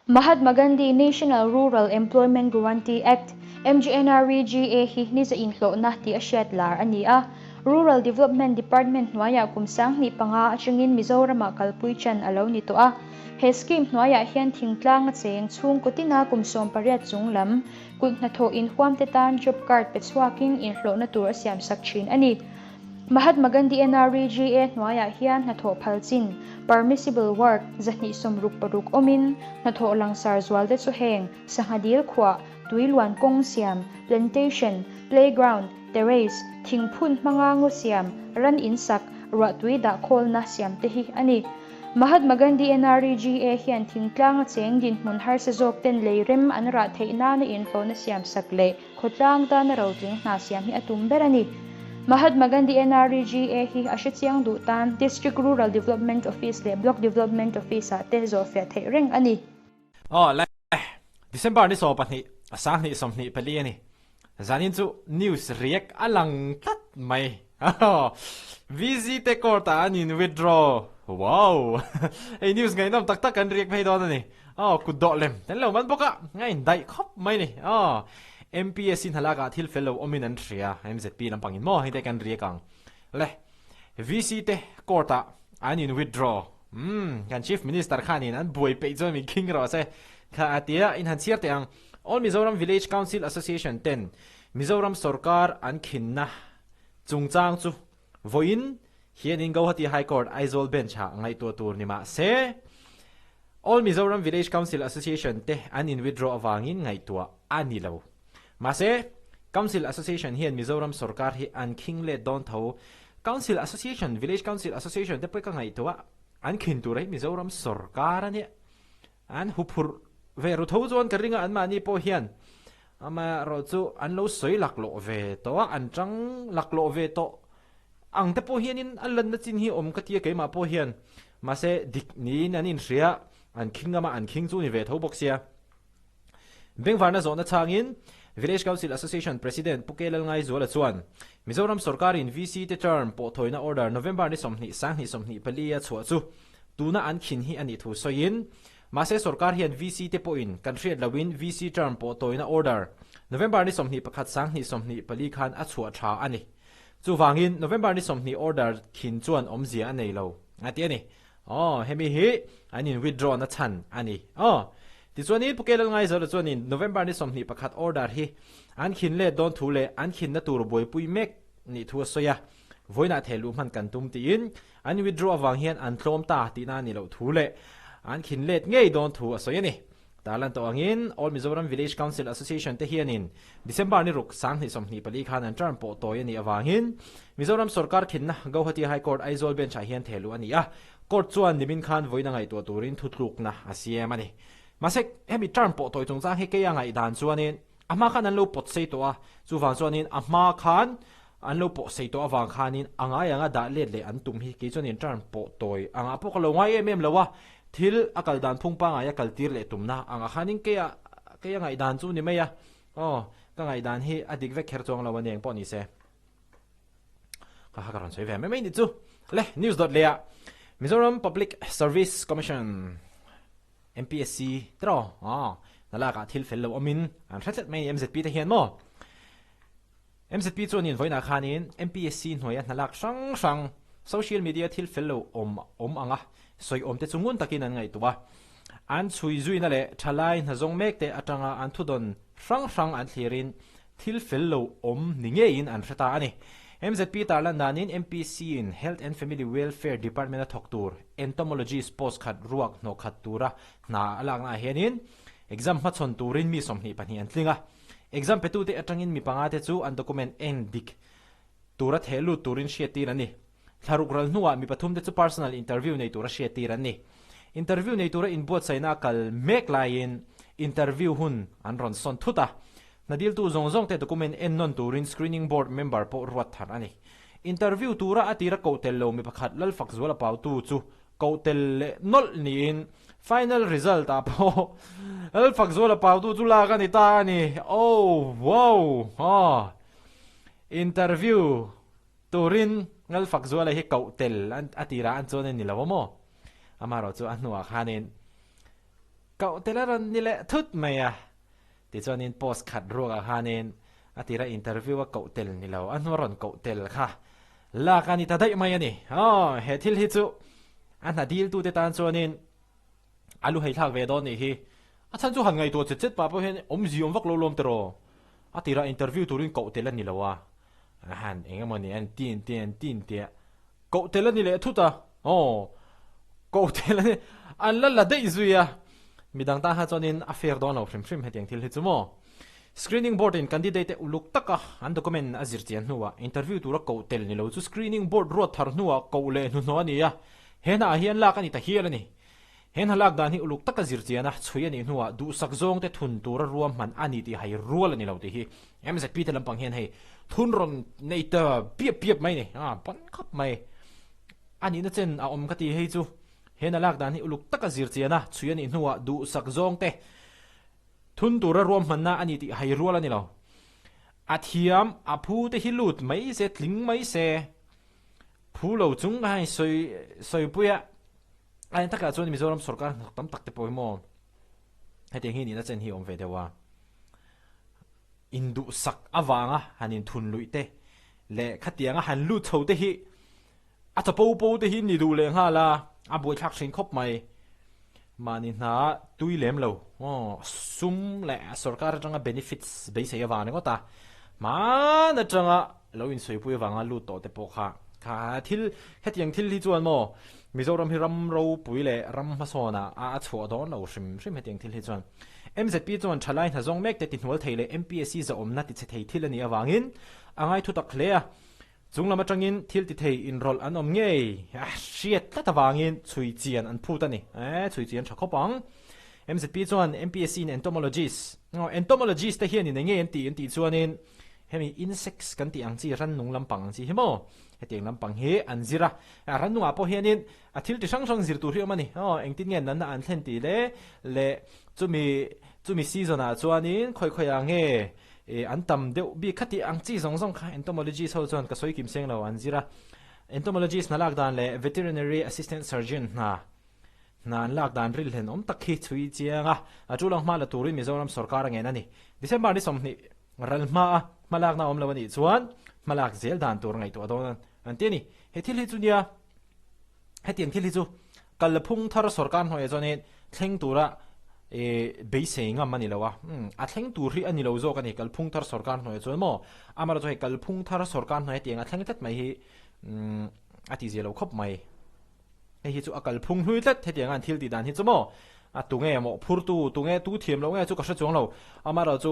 Mahatma Gandhi National Rural Employment Guarantee Act, MGNREGA, hi niza inhlawhna tih a hriat lar a ni a. Rural Development Department hnuaiah kum 2005 atangin Mizoramah kalpui chan a lo ni tawh a. He scheme hnuaiah hian thingtlang a cheng chhungkaw tina kum 18 chung lam kut hnathawh inhuamte tan job card pe chhuakin inhlawhna tur a siamsak thin a ni. Mahatma Gandhi NREGA hnuaiah hian hnathawh phal chin, permissible work, 266 awmin, hnathawh langsar zualte chu heng, sangha dil khuah, tui luan kawng siam, plantation, playground, terrace, thingphun hmanga ngaw siam, ran insak, ruahtui dah khawlna siam te hi a ni. Mahatma Gandhi NREGA hian thingtlanga cheng dinhmun harsa zawk ten lei rem an rah theih nana inhlawhna siamsak leh Khawtlang tana rotling hna siam hi a tum ber a ni. Mahatma Gandhi NREGA hi a hrechiang duh tan District Rural Development Office leh Block Development Office-ah te zawhfiah theih reng a ni. Aw le, December ni 12, a 2024 a ni. Zanin chu news react a lang tlat mai. VC te court ah an in withdraw. Wow! Hei news ngaihnawm tak tak kan react phei dawn a ni. Aw kut dawh lem tel lo man bawk a, a in daih khawp mai ni. Aw MPSC hnalak ah thil fel lo awm in an hria, MZP lampang in maw hei te kan react ang. Le VC te court ah an in withdraw. Umm kan Chief Minister khan in an buai peih chuan min khing rawh se. Kha a tia in han chhiar teh ang. All Mizoram Village Council Association ten Mizoram sorkar an khinna chungchang chu vawiin hianin Gauhati High Court Aizawl Bench ah ngaihtuah tur ni mah se All Mizoram Village Council Association te an in withdraw avangin ngaihtuah a ni lo. Mahse, Council Association hian Mizoram sorkar hi an khing let dawn tho. Council Association, Village Council Association te pawh ka ngaihtuah an khin tur hi Mizoram sorkar a nia. An huphurh ve ru tho chuan ka ring a, anmahni pawh hian amaherawh chu an lo sawi laklawh ve tawh a, an tang laklawh ve tawh ang te pawh hianin a lanna chin hi awm ka ti a keimah pawh hian mahse dik niin an inhria an khing ngam a, an khing chu ni ve tho bawk sia. Bengvarna zawhna chhangin Village Council Association President Pu K Lalngaizuala chuan Mizoram sorkarin VC te term pawhthawina order November ni 20 2024 a chhuah chu Tuna an khin hi a nih thu sawiin, mahse sorkar hian VC te pawhin kan hriat loin VC term pawh tawina order November ni 21 2024 khan a chhuah tha a ni. Chuvangin November ni 20 order khin chuan awmzia a nei lo a ti a ni. Aw, hemi hi an in withdraw na chhan a ni. Aw, tichuanin Pu Kelal Ngaizawla chuanin November ni 21 order hi an khin let dawn thu leh an khinna tur buaipui mek nih thu a sawi a. Vawiinah thei luh hman kan tum tiin an withdraw avang hian an tlawm ta tihna a ni loh thu leh an khin let ngei dawn thu a sawi a ni. Tarlan tawh angin All Mizoram Village Council Association te hianin December ni ruk 2024 khan an term pawh tawi a nih avangin Mizoram sorkar khinna Gauhati High Court Aizawl Bench ah hian theh luh a ni a, Court chuan nimin khan vawiin a ngaihtuah turin thutlukna a siam a ni. Mahse hemi term pawh tawi chungchang hi kei a ngaihdan chuanin A hma khan an lo pawt sei tawh a, chuvang chuanin a hma khan an lo pawh sei tawh avang khanin a ngai anga dah let leh an tum hi kei chuanin term pawh tawi angah pawh ka lo ngai em em lo a, thil a kal dan phung pangai a kal tir leh tumna angah khanin kei a kei a ngaihdan chu ni mai a, aw ka ngaihdan hi a dik vek kher chuang lo a ni eng pawh ni se. Ka ha ka rawn sawi ve mai mai ni chu. Le news dawt leh ah Mizoram Public Service Commission MPSC tiraw aw hna lakah thil fel lo awmin an hre tlat mai a ni MZP te hian maw MZP chuanin vawiinah khanin MPSC hnuaia hna lak hrang hrang social media thil fel lo awm awm anga sawi awm te chu ngun takin an ngaihtuah a an chhui zuina leh thalai hna zawng mek te atanga an thudawn hrang hrang an thlirin Thil fel lo awm ni ngeiin an hre ta a ni. MZP tarlan danin MPC in Health and Family Welfare Department a thawk tur Entomologist post khat ruak hnawh khat tura hna a laknaah hianin exam hmachhawn turin mi 22 an tling a. Exam petute atangin mi panga te chu an document eng dik tura theh lut turin hriattir an ni. Thlaruk ral hnuah mi pathum te chu personal interview nei tura hriattir an ni. Interview nei tura inbuatsaihna a kal mek laiin interview hun an rawn sawn thut a. Hna diltu zawng zawng te document en nawn turin screening board member pawh ruat thar a ni. Interview tura a tira koh tel lo mi pakhat Lalfakzuala pautu chu koh tel leh nawlh niin final result ah pawh Lalfakzuala pautu chu lak a ni ta a ni. Oh! Wow! Aw! Interview turin Lalfakzuala hi koh tel a tirah an chuan a ni lo a maw? Amaherawhchu a hnuah khanin. Koh tel a rawn ni leh thut mai a. Tichuanin post khat ruakah khanin a tira interview a koh tel ni lo, a hnu a rawn koh tel kha lak a ni ta daih mai a ni. Aw, he thil hi chu a hna diltute tan chuanin a lu hei thlak ve dawn nih hi. A chhan chu han ngaihtuah chet chet pah pawh hian awmzi awm vak lo lawm tiraw? A tira interview turin koh tel a ni lo a, a han eng emaw ni an tin te an tin te a, koh tel a ni leh thut a, aw koh tel a ni, an la la daih zui a, midang tan kha chuanin a fair dawn lo hrim hrim hetiang thil hi chu maw. Screening board in candidate te uluk taka an document a zir chian hnuah interview tura koh tel ni lo chu screening board ruat thar hnuah koh leh hnuhnawh a ni a, he hnaah hian lak a ni ta hial a ni. He hna lak dan hi uluk taka zir chian a, chhui a nih hnuah duhsak zawngte thun tura ruahman a ni tih hai rual a ni lo tih hi MZP te lampang hian hei thun rawn nei ta piap piap mai ni, a pan khawp mai. A nihna chen a awm ka ti hei chu he hna lak dan hi uluk taka zir chian a, chhui a nih hnuah duhsak zawngte thun tura ruahmanna a ni tih hai rual a ni lo. A thiam, a phu te hi lut mai se, tling mai se, phu lo chung kha hei sawi sawipui a. A en takah chuan Mizoram sorkar hnathawk tam tak te pawh hi maw hetiang hi nihna chen hi a awm ve deuh a, induhsak avanga han inthun luih te leh khatianga han lut chho te hi a chapo po te hi ni duh leh nghal a, a buaithlak thin khawp mai. Mahni hna tui lem lo aw sum leh sorkar atanga benefits beisei avang ringawt a, hman atanga lo insawipuia vanga lut tawh te pawh kha kha thil hetiang thil hi chuan maw Mizoram hi ram ropui leh ram hmasawn ah a chhuah dawn lo hrim hrim hetiang thil hi chuan MZP chuan thalai hna zawng mek te tihnual thei leh MPSC zahawmna tichhe thei thil a nih avangin a ngai thutak hle a, chung lam atangin thil ti thei inrawlh an awm ngei a hriat tlat avangin chhui chian an phut a ni. E chhui chian tha khawp ang. MZP chuan MPSC in entomologist, entomologist te hian in enge an tih an tih chuanin hemi insects kan tih ang chi rannung lampang ang chi hi maw hetiang lampang hi an zir a, a rannungah pawh hianin a thil ti hrang hrang zir tur hi awm a ni. Aw engtin nge natna an thlen tih le leh chumi chumi season ah chuanin khawi khawi ah nge ih an tam deuh bik kha tih ang chi zawng zawng kha entomologist ho chuan ka sawi kim seng lo an zir a. Entomologist hna lak dan leh veterinary assistant surgeon hna Hna an lak dan rilhlen awm tak hi chhui chiang a, a tul ang hma la turin Mizoram sorkar a ngen a ni. December ni 20 ral hma a hmalakna awm lo a nih chuan hmalak zel dan tur ngaihtuah dawn an ti a ni. He thil hi chu nia, hetiang thil hi chu kalphung thar sorkar hnuaiah chuanin thleng tura beisei ngam a ni lo a, a thleng tur hi a ni lo zawk a ni kalphung thar sorkar hnuaiah chuan maw? Amaherawhchu hei kalphung thar sorkar hnuaia hetiang a thleng tlat mai hi a tizia lo khawp mai. Hei hi chu a kal phung hlui tlat hetiang an thil tih dan hi chu maw a tunge mawh phurtu tunge tu thiam loh nge chu ka hre chuang lo amaherawh chu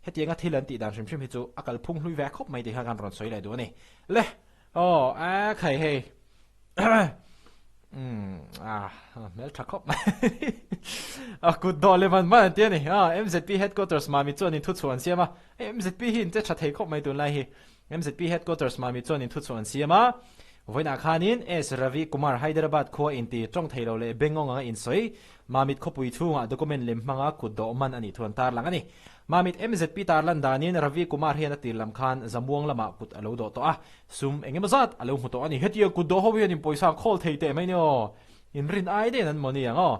hetianga thil an tih dan hrim hrim hi chu a kal phung hlui ve khawp mai tih kha kan rawn sawi leh duh a ni le aw a khai hei umm a hmel tha khawp mai a kut dawh leh man man an ti a ni a MZP headquarters mami chuan in thuchhuah an siam a MZP hi in che tha thei khawp mai tunlai hi MZP Headquarters Mami chuan inthuchhuah an siam a, vawiinah khanin S. Ravi Kumar Hyderabad khua inti tawng thei lo leh bengawng anga insawi Mamit khawpui chhungah document lem hmanga kut dawh man a nih thu an tarlang a ni. Mamit MZP tarlan danin Ravi Kumar hian a tir lam khan Zamuang lamah kut a lo dawh tawh a, sum engemaw zat a lo hmu tawh a ni. Hetia kut dawh ho hian in pawisa khawl thei teh mai ni aw. Inrin ai daih an maw ni ang aw.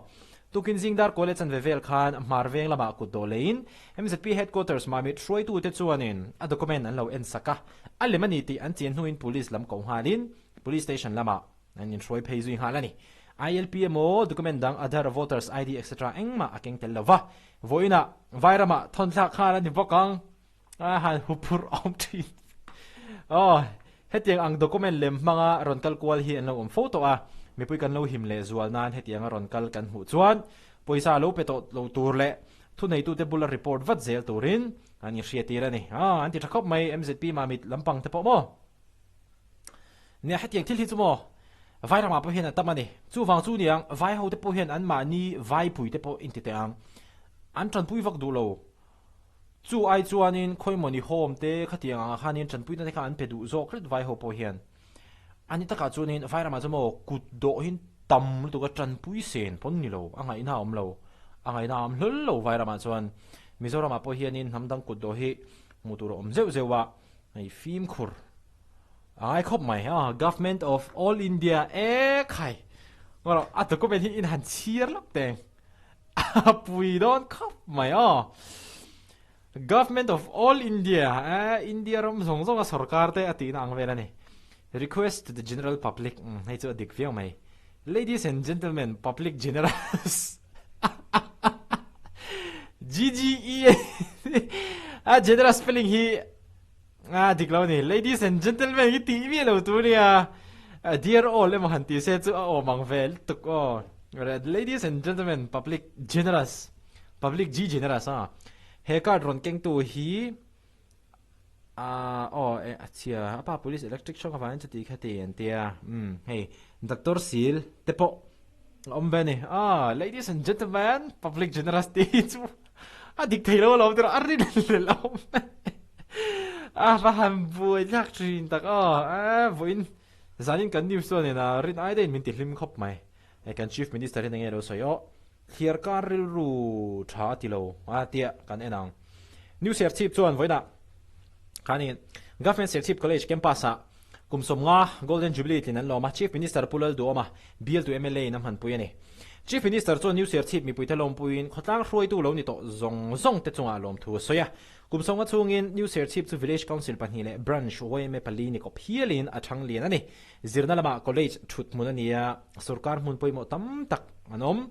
Tukin zingdar kawl leh chanve vel khan Hmar veng lamah kut dawh leiin MZP Headquarters Mamit hruaitute chuanin a document an lo en sak a, a lem a ni tih an chian hnuin Police lam ko nghalin Police Station lamah an inhruai phei zui nghal a ni. ILP emaw document dang Aadhaar, Voters ID etc engmah a keng tel lo va, vawiinah Vairamah thawn thlak nghal a ni bawk ang. A han huphurh awm thin. Aw, hetiang ang document lem hmanga rawn kal kual hi an lo awm fo tawh a, mipui kan lo him leh zual nan hetianga rawn kal kan hmuh chuan pawisa lo pe tawh lo tur leh thuneitute bula report vat zel turin an inhriattir a ni. Aw, an ti tha khawp mai MZP Mamit lampang te pawh maw? Nia, hetiang thil hi chu maw vai ramah pawh hian a tam a ni. Chuvang chu niang vai ho te pawh hian anmahni vaipui te pawh inti teh ang. An tanpui vak duh lo. Chu ai chuanin khawimawni home te khatiang angah khanin tanpuina te kha an pe duh zawk hret vai ho pawh hian. A ni takah chuanin vai ramah chuan maw kut dawhin tam lutuk a tanpui sen pawn ni lo, a ngaihna a awm lo, a ngaihna a awm hlawl lo vai ramah chuan. Mizoramah pawh hianin hnam dang kut dawh hi hmuh tur a awm zeuh zeuh a, hei fimkhur a ngai khawp mai a, Government of all India e khai! Ngaw a document hi in han chhiar lawk teng. A pui dawn khawp mai aw. Government of all India, eh, India ram zawng zawnga sorkar te a tihna ang vel a ni. Request to the general public, umm, hei chu a dik viau mai. Ladies and gentlemen, public generals. GGE a general spelling hi a dik lo a ni. Ladies and gentlemen hi tih miah lo tur a nia. Dear all emaw han ti se chu a awm ang ve lutuk aw. Ladies and gentlemen, public generous. Public G generous a. He card rawn kengtu hi ah aw eh a chhia a pa police electric shock avangin chuti kha ti an tia umm hei doctor sil te pawh a awm ve a ni ah ladies and gentlemen public generous tih hi chu a dik thei lo alawm tiraw a rin lel a awm a va han buai thlak thin tak aw eh vawiin zanin kan news chuan in a rin ai deuhin min ti hlim khawp mai eh kan chief minister hian enge lo sawi aw. Thliar kar rilru tha a ti lo a tia kan en ang. New Serchhip chuan vawiinah khanin Government Serchhip College campus ah kum 50 Golden Jubilee tlin an lawm a, Chief Minister Pu Lalduhawma bialtu mla in a hmanpui a ni. Chief Minister chuan New Serchhip mipuite lawmpuiin khawtlang hruaitu lo ni tawh zawng zawng te chungah lawmthu a sawi a. Kum 50 chhungin New Serchhip chu Village Council pahnih leh Branch yma pali ni kawp hialin a thang lian a ni. Zirna lamah college thut hmun a ni a, sorkar hmun pawimawh tam tak an awm.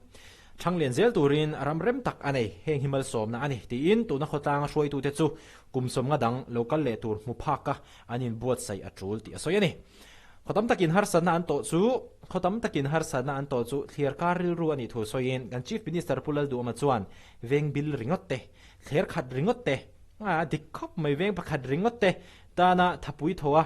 Thang lian zel turin ram rem tak a nei, heng hi malsawmna a ni, tiin tuna khawtlanga hruaitute chu kum 50 dang lo kal leh tur hmu phaka an inbuatsaih a tul tih a sawi a ni. Khaw tam takin harsatna an tawh chu Khaw tam takin harsatna an tawh chu thliar kar rilru a nih thu sawiin kan Chief Minister Pu Lalduhawma chuan veng bil ringawt te, thler khat ringawt te, a dik khawp mai veng pakhat ringawt te tana thapui thaw a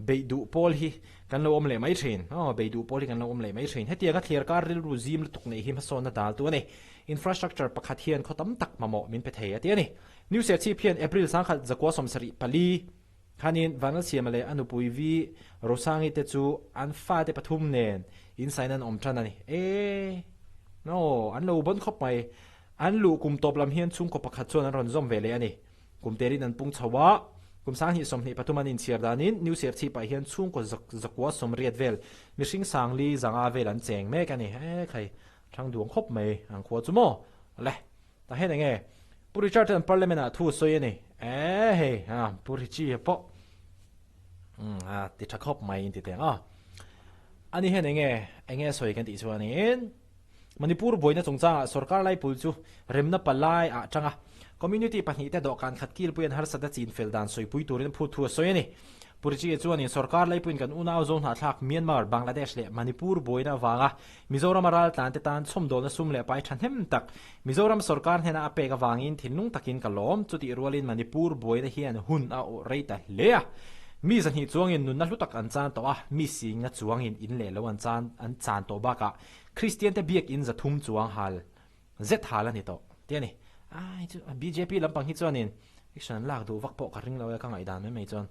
Beih duh pawl hi kan lo awm leh mai thin. Aw, beih duh pawl hi kan lo awm leh mai thin. Hetianga thliar kar rilru zim lutuk neih hi hmasawnna daltu a ni. Infrastructure pakhat hian khaw tam tak mamawh min pe thei a ti a ni. New Serchhip hian April 1974 khanin Vanlalsiama leh a nupui V Rosangi te chu an fate pathum nen insain an awm tan a ni. E, aw, an lo bawn khawp mai. An luh kum tawp lam hian chhungkaw pakhat chuan an rawn zawm ve leh a ni. Kum terin an pung chho a, kum 2023 an inchhiar danin New Serchhip-ah hian chhungkaw zakua 80 vel mihring sangli zanga vel an cheng mek a ni. E khai, thang duang khawp mai ang khua chu maw? Le, tah hian enge Pu Richard chuan Parliament-ah thu a sawi a ni. E hei, a Pu Richie pawh a ti tha khawp mai in ti teng a. Ani hian enge enge a sawi kan tih chuanin Manipur buaina chungchangah sorkar laipul chu remna palai ah tang a, community pahnihte dawhkan khat kilpui an harsatna chin fel dan sawipui turin phut thu a sawi a ni. Purichi chuanin sorkar laipuiin kan unau zo hnahthlak Myanmar, Bangladesh leh Manipur buaina avanga Mizorama raltlante tan chhawmdawlna sum leh pai thahnem tak Mizoram sorkar hnena a pek avangin thinlung takin ka lawm, chutih rualin Manipur buaina hian hun a awh rei ta hle a. Mi zahnih chuangin nunna hlu tak an chan tawh a, mi singna chuangin in leh lo an chan an chan tawh bakah Kristiante biakinn 300 chuang hal zet hal a ni tawh tih a ni. Ai chu bjp lampang hi chuanin action an lak duh vak pawh ka ring lo e ka ngaihdan mai mai chuan.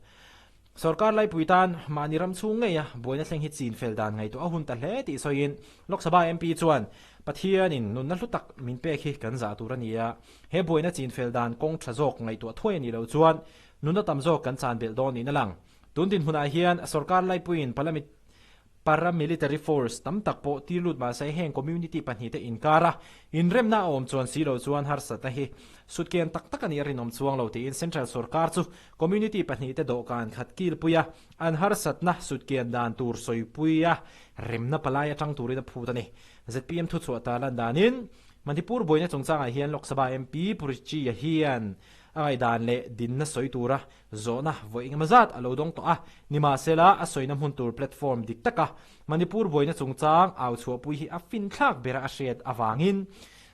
Sorkar laipui tan mahni ram chhung ngeia buaina thleng hi chin fel dan ngaihtuah a hun ta hle tih sawiin Lok Sabha MP chuan Pathianin nunna hlu tak min pek hi kan zah tur a ni a, he buaina chin fel dan kawng tha zawk ngaihtuah thuai a nih loh chuan nunna tam zawk kan chan belh dawn niin a lang. Tun dinhmunah hian sorkar laipuiin Palamit Paramilitary force tam tak pawh tir lut mahse heng community pahnihte inkara inremna a awm chuan si lo chuan harsatna hi sutken tak tak a nih a rinawm chuang lo tiin Central sorkar chu community pahnihte dawhkan khat kilpui a, an harsatna sutken dan tur sawipui a remna palai atang turin a phut a ni. Zpm thuchhuah ta lan danin Manipur buaina chungchangah hian Lok Sabha MP Pu Richie-a hian a ngaihdan leh dinna sawi tura Zawhna vawi engemaw zat a lo dawng tawh a, nimahsela a sawina hmun tur platform dik taka Manipur buaina chungchang au chhuahpui hi a finthlak bera a hriat avangin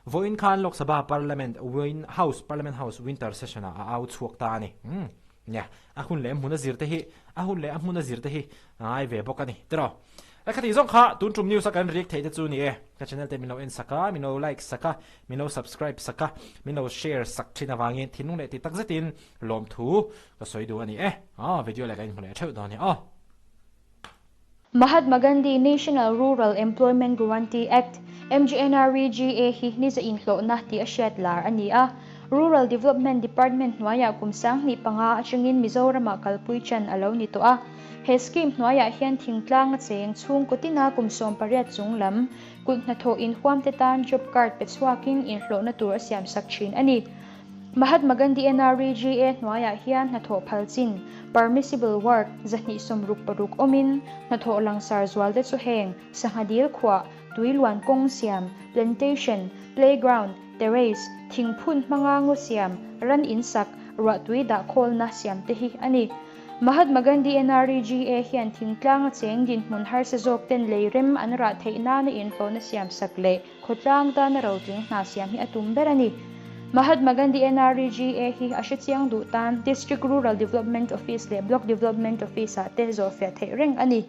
vawiin khan Lok Sabha Parliament House Parliament House Winter Session ah a au chhuak ta a ni. Umm nia, a hun leh a hmun a zir te hi a hun leh a hmun a zir te hi a ngai ve bawk a ni tiraw. Ka tih zawng kha tun tum news a kan react theih te chu ni e. Ka channel te min lo en sak a, min lo like sak a, min lo subscribe sak a, min lo share sak thin avangin thinlung leh ti tak zetin lawmthu ka sawi duh a ni e. Aw video leh kan inhmu leh theuh dawn e aw. Mahatma Gandhi National Rural Employment Guarantee Act, MGNREGA, hi niza inhlawhna tih a hriat lar a ni a. Rural Development Department hnuaiah kum 2005 atangin Mizoramah kalpui chan a lo ni tawh a. He scheme hnuaiah hian thingtlang a cheng chhungkaw tina kum 18 chung lam kut hnathawh inhuam te tan job card pe chhuakin inhlawhna tur a siamsak thin a ni. Mahatma Gandhi NREGA hnuaiah hian hnathawh phal chin, permissible work, 266 awmin hnathawh langsar zual te chu heng, sangha dil khuah, tuiluan kawng siam, plantation, playground, terrace, thingphun hmanga ngaw siam, ran insak, ruah tui dah khawlna siam te hi a ni. Mahatma Gandhi NREGA hian thingtlang a cheng dinhmun harsa zawk ten lei rem an rah theih nana inhlawhna siam sak leh khawtlang tana rotling hna siam hi a tum ber a ni. Mahatma Gandhi NREGA hi a hrechiang duh tan District Rural Development Office leh Block Development Office ah te zawhfiah theih reng a ni.